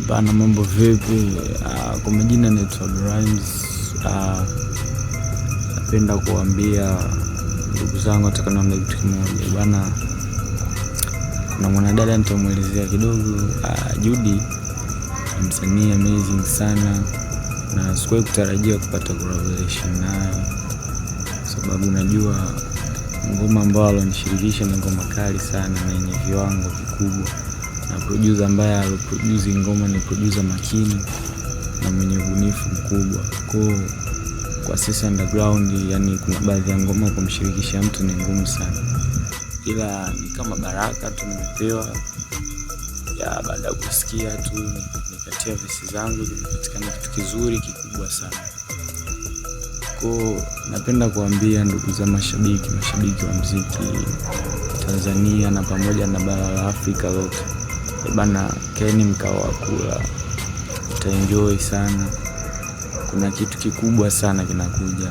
Bana, mambo vipi? Kwa majina naitwa Rhymes. Napenda kuambia ndugu zangu, nataka niwaambie kitu kimoja bana. Kuna mwanadada nitamuelezea kidogo. Judy ni msanii amazing sana, na sikuwahi kutarajia kupata collaboration naye, kwa sababu najua ngoma ambayo alonishirikisha ni ngoma kali sana na yenye viwango vikubwa, na producer ambaye aloproduce ngoma ni producer makini na mwenye ubunifu mkubwa. Kwa sisi underground, yani kuna baadhi ya ngoma kumshirikisha mtu ni ngumu sana, ila ni kama baraka tu nimepewa ya baada ya kusikia tu nikatia verse zangu, kimepatikana kitu kizuri kikubwa sana. Kwa napenda kuambia ndugu za mashabiki, mashabiki wa mziki Tanzania na pamoja na bara la Afrika lote bana, kaeni mkao wa kula, utaenjoy sana. Kuna kitu kikubwa sana kinakuja.